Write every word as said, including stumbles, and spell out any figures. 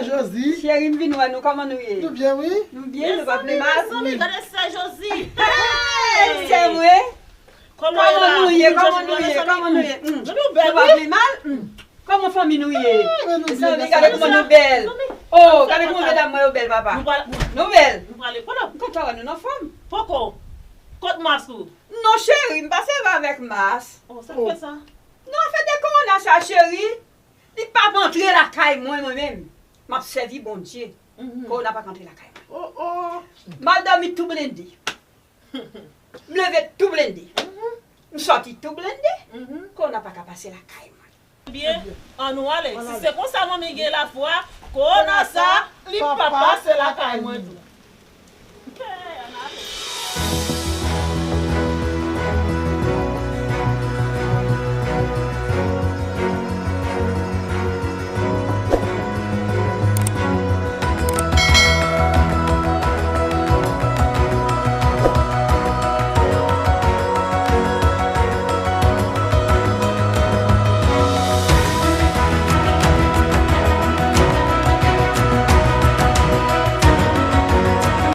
Josie. Cheri, m vin wè nou, kòman nou ye? Nou byen, wi. Nou byen, nou pa pli mal? Mezanmi, gade sè Josie. Hey, sè mwen! Kòman Kòman nou ye? Josie, Kòman nou ye? mezanmi? Kòman nou ye? Mm. Mezanmi, ou bèl, Nou pa wi. Pli mal? Mm. Kòman fanmi nou ye? Mezanmi, Mezanmi, mezanmi. Gade kòman nou bèl. Oh, gade kòman medam mwen yo bèl, papa. Nou pral, Nou bèl. nou prale. Kote? M kontan wè nou nan fòm. Poko. Kot mas ou? Non, cheri, m pa sèvi avèk mas. Oh, sa k fè sa? Non, fè de kowona sa, cheri. Li p ap antre lakay mwen, mwen menm. M ap sèvi Bondye. Kowona pa ka antre lakay mwen. Oh, oh. M al dòmi tou blende. M leve tou blende. M sòti tou blende. Kowona pa ka pase lakay mwen. Byen, an nou ale. Si se konsa manmi gen lafwa, kowona sa, li p ap pase lakay mwen tou.